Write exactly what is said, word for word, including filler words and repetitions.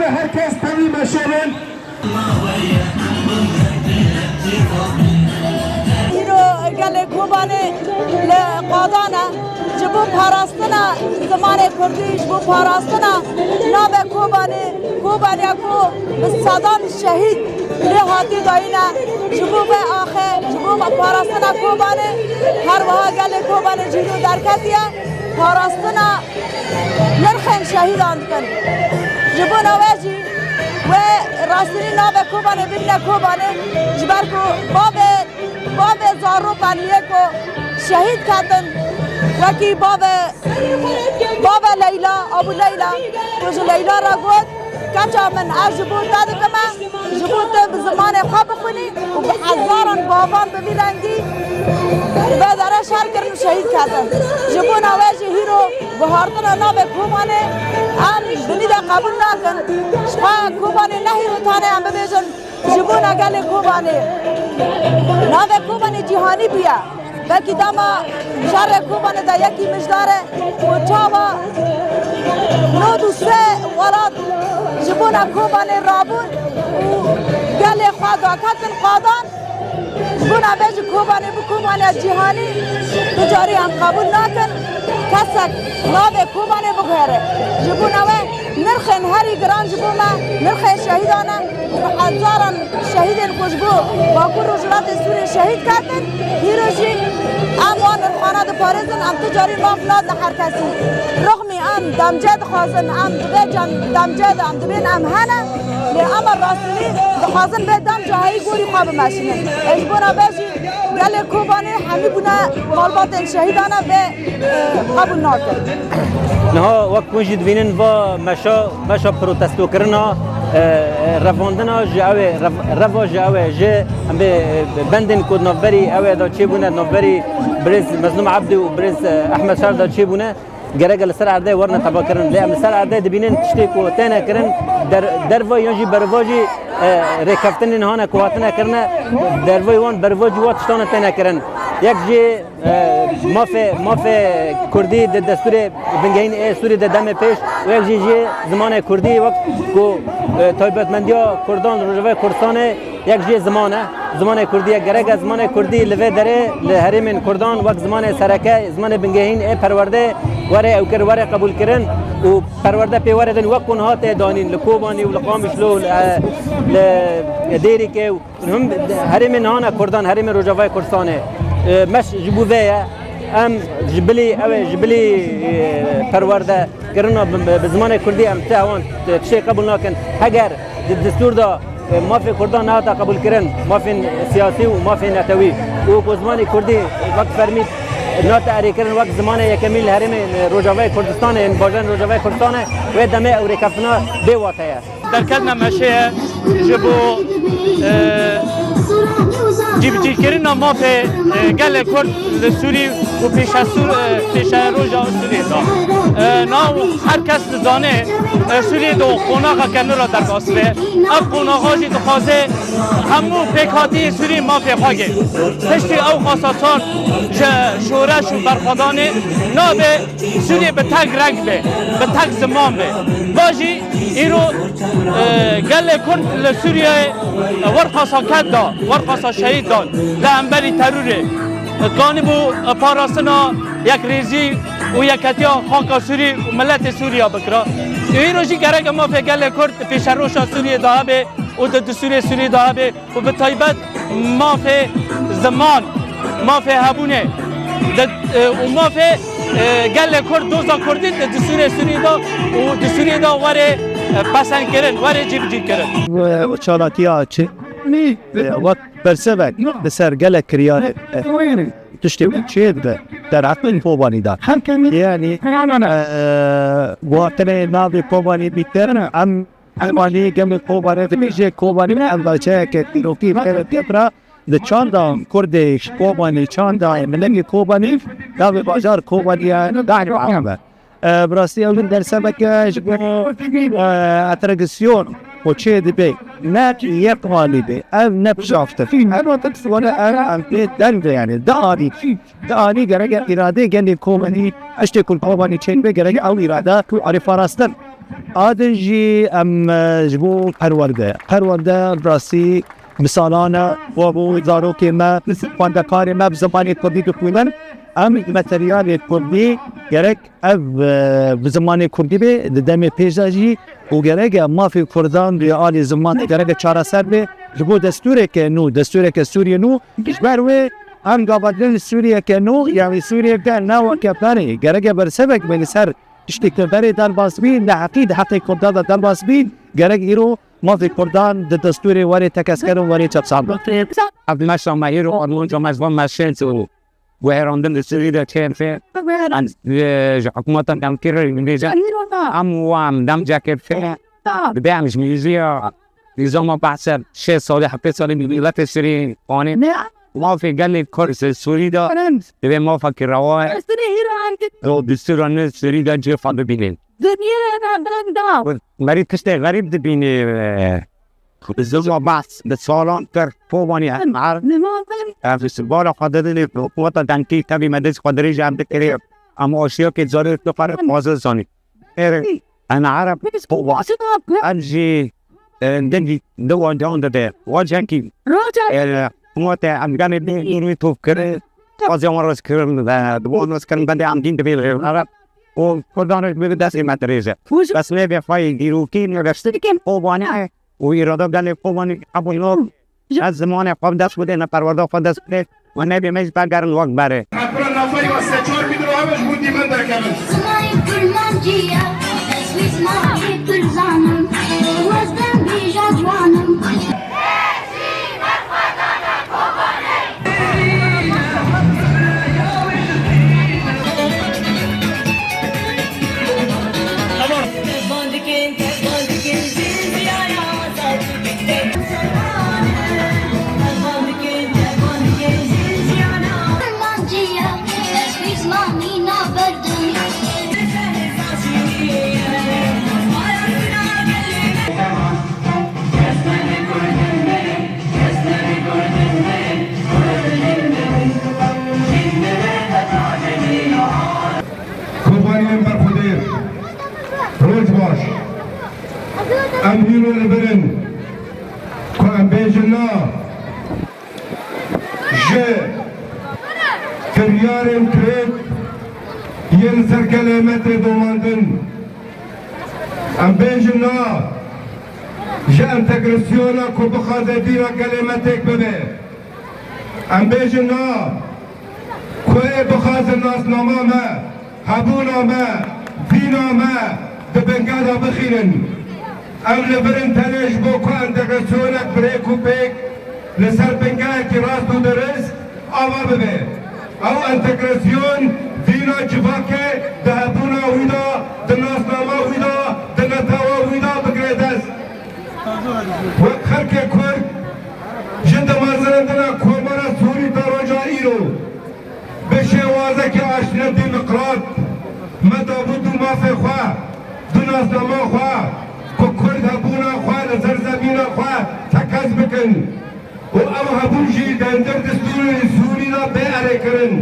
Her kes tevî meşe bin. Îro gelê Kobanê li qadan e. Ji bo parastina zimanê kurdî, ji bo parastina navê Kobanê, Kobaniya ku bi sedan şehîd lê hatî dayîne, ji bo vê axê, ji bo parastina Kobanê, her wiha gelê Kobanê jî îro derketiye parastina nirxên şehîdan dikin. Ji bona we jî wê rastî navê Kobanê bibîne Kobanê, ji ber ku bavê, bavê zarokên wê ku şehîd ketin, wekî bavê, bavê Leyla, Abû Leyla, ku ji Leyla re got, keça min, ez ji bo te dikime, ji bo tu bi zimanê xwe bixwînî û bi hezaran bavan bi vî rengî vê derê şer kirin û şehîd ketin. Ji bona wê jî hîro guhartina navê Kobanê em binî de qebûl nakin. Ji xwe Kobanê ne hîro tane em bibêjin ji bona gelê Kobanê. Navê Kobanê cîhanî bûye. Belkî dema şerê Kobanê de yekî mijdar e ku çawa nod û sê welat ji bona Kobanê rabûn û gelê xwe daketin qadan. Ji bona bê ji Kobanê bi Kobaniya cîhanî du carî em qebûl nakin kesek navê Kobanê biguhere. Ji bona we nirxên herî giran ji bo me nirxê şehîdan e. Bi hezaran şehîdên ku ji bo Bakur Rojhilatê Sûriyê şehîd ketin, hîro jî em wan nirxana diparêzin, em tu carî maf nadin her kesî. Rixmî em demcê dixwazin, em di vê cem demcê de em dibên em hene, lê em rastî dixwazin vê demca heyî gorî xwe bimeşînin. Ê ji bona vê jî gelê Kobanê hemî bûne malbatên şehîdan e vê, e, qebûl nakin. Niha wek hûn jî dibînin va meşa, meşa protestokirina, e, e, revandina ji ew ê, rev-, reva ji ew ê, ji em bê, e, bendên ku navberî ew ê de çêbûne, navberî birêz Mezlûm Ebdî û birêz, e, Ehmed Şer de çêbûne, gereke li ser erdê werine tebekirin. Lê em li ser erdê dibînin tiştê ku têne kirin, der-, derva yan jî berva jî, e, rêkeftinên hane ku hatine kirine, dervayî wan berva jî wa tiştane têne kirin. Yek jî E, mafê, mafê kurdî di destûrê bingehîn ê Sûrî de demê pêş û yek jî jî zimanê kurdî wek ku, e, taybetmendiya kurdan li Rojavayê Kurdistanê yek jî ziman e. Zimanê kurdî ye. Gerek e zimanê kurdî li vê derê li herêmên kurdan wek zimanê sereke, zimanê bingehîn ê perwerdê were ewkir, were qebûlkirin û perwerde pê were din wek ku niha tê danîn li Kobanî û li Qamişlo û li, e, li Dêrikê û Him herêmên niha ne kurdan, herêmên Rojavayê Kurdistanê. E, meş ji bo vê ye. Em ji bilî, ew ê ji bilî, e, perwerde kirina bi, bi, bi zimanê kurdî em ti hewan, e, tiştê qebûl nakin. Heger di destûr de, e, mafê kurdan nehata qebûlkirin, mafên siyasî û mafên netewî û ku zimanê kurdî wek fermî nehate erêkirin wek zimanê yekemîn li herêmên, e, Rojavayê Kurdistanê, yên bajarên Rojavayê Kurdistanê, wê demê ew rêkeftina bê wate ye. Derketina meşê ye ji bo, e, cîbicîkirina mafê, e, gelê Kurd li Sûrî û pêşesûr, e, pêşeroja Sûriyê de. E, nav her kes dizane, e, Sûriyê de qonaxa kenira derbas be. Ev qonaxa jî dixwaze hemû pêkhatiyê Sûrî mafê xwe gê. Piştî ew xwasa çar ji şoreş û berxwedanê nabe Sûriyê bi tek reng be, bi tek ziman be. Va jî îro, e, gelê Kurd li Sûriyeyê werxasa ked da, werxasa şehîd dan li hemberî terorê. Dikanîbû, e, parastina yekrêzî û yeketiya xaka Sûrî û miletê Sûriya bikira. Îro jî gereke mafê gelê Kurd di pêşeroja Sûriyê de hebe û di destûrê Sûrî de hebe. Û bi taybet mafê ziman, mafê hebûnê di, e, û mafê, e, gelê Kurd, doza Kurdî di destûrê Sûrî de û di Sûrî de were, e, pesendkirin, were cîbicîkirin. Çalakîya çi, e, wek bersevek li ser gelek kiryarê, e, tiştê ku çê dibe derheqê Kobanî de. Yanî, e, guhartinê navê Kobanî bîtir, em Kobanî, gelê Kobanê, dibêje Kobanî ev navçeyeke dîrokî pê ve tê bira. Di çanda Kurdê Kobanî, çanda miletê Kobanî, navê bajar Kobaniye daîm axve. E, bi rastî ew derseveke ji bo, e, tradisyon û çê dibe. Ne yek anî be, ev ne pişaftir. Ev were ev em pê derve yani. Di anî, di anî gereke îradeyê gelê Kobanî, eştê ku Kobanî çê dibe, gereke ew îrade ku arê parastin. A din jî em, e, ji bo perwerde. Perwerde rastî bi salan e, we bû zarokê me, xwendekarê me bi zimanê kurdî dixwînin. Em materyalê kurdî gerek ev, e, bi zimanê kurdî be, di demê pêş de jî û gerek e mafê kurdan li alî ziman gerek e çareser be. Ji bo destûreke nû, destûreke Sûriyê nû, ji ber wê em gava din Sûriyeke nû, yanî Sûriyeke ne weke berê, gerek e bersevek be li ser tiştê ku berê derbas bî, li heqî di heqê kurdan de derbas bî, gerek îro mafê kurdan di destûrê were tekeskerin, were çepsandin. Ev meşa me îro armanca me ji van meşên û guherandin li Sûrî de çêrfe. Em, e, ji hikûmeta demkî re dibêje, em wan demceke fê dibe em ji mîziya nîzama behse şêst salî, heftê salî miletê Sûrî anî. Mafê gelê Kurd li Sûrî de divê mafekî rewa ye. Ro destûra nû Sûrî de cê xwe bibînin. Merî tiştê xerîb dibînî. Zilma behs bi salan kir Kobanî her. Em festîvala xwe didinê hikûmeta demkî tevî me dest xwe dirêj em dikirê. Em aşiyakê carê xwe re xwazin zanî. Êrê, em Ereb Koban. Em jî, e, din jî di wacan dide. Wacekî, e, hikûmeta em gelê bê îrî tov kirin. Xwaziya wan rêz kirin, e, di wan rêz kirin bendê em dîn dibê Ereb. û Kurdan re bi destê me dirêje. Bes nebe xwe yê dîrokî, nebe Kobanê û îrada gelê Kobanê hebûna ez zimanê xwe bi dest bidê, ne perwerda xwe dest bidê û nebe me ji ber gerin wek berê. Hekura nafeyê ve sê çar mîl re hebe ji bo dîmen derkevin. Zimanê kurmancî ye, ez wî zimanê kurd zanim, ez dembîja ciwan im. Kobaniyên berxwedêr, roj baş. Em hîro li vir in ku em bêjin na ji kiryarên kirêt yên li ser gelê me tê domandin. Em bêjin na ji entegrasyona ku bixwaze dîna gelê me têk bibe. Em bêjin na ku ê bixwazin nasnama me, hebûna me, dîna me di bingeh de bixînin. Em li vir in tenê ji bo ku entegrasyonek bi rêk û pêk li ser bingehekî rast û dirist ava bibe. Ew entegrasyon dîna civakê di hebûna wî de, di nasnama wî de, di netewa wî de bigire dest. Wek xelkê Kurd ji dimezirintina Komara Sûrî ta roja îro bi şêwazekî aştine demokrat me dabû du mafê xwe, du nasnama xwe ku Kurd hebûna xwe li ser zemîna xwe tekez bikin û ew hebûn jî di hundir destûrê Sûrî de bê erêkirin.